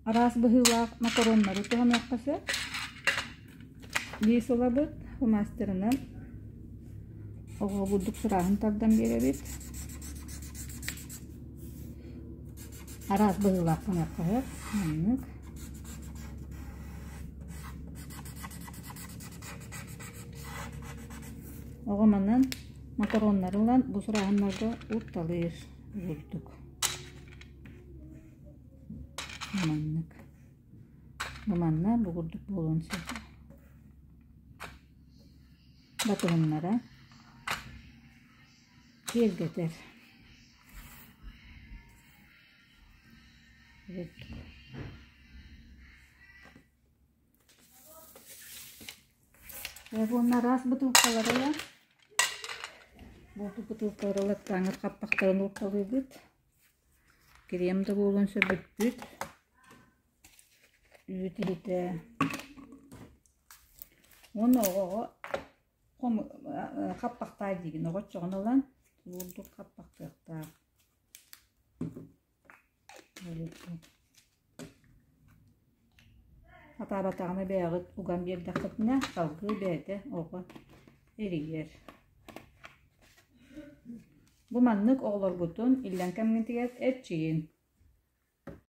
Араас быһыылаах макароннары туһаныахха сөп. Лиис ылабыт, фломастерынан оҕо бурдук сурааһын тардан биэрэбит. Араас быһыылаах гыныахха сөп. Маннык. Оҕо манан макароннары ылан бу сурааһыннарга уурталыыр бурдук. Маннык. Бу манна бу курдук буолуон сөп. Батыһыннара киэргэтэр. Уонна араас бытыылкалары ылан, буолбут бытыылкалары ылаттааҥҥыт хаппахтарын уурталыыбыт. Крем да буолуон сөп бүппүт. Үүт иһитэ. Уонна оҕоҕо хаппахтаай диигин оҕоччоҕун ылан уурдук хаппахтыахтаах. Хатаабатаҕына бэйэҕит уган биэрдэххитинэ салгыы бэйэтэ оҕо эрийэр. Бу маннык оҕолоргутун иллэҥ кэмҥитигэр эрчийин.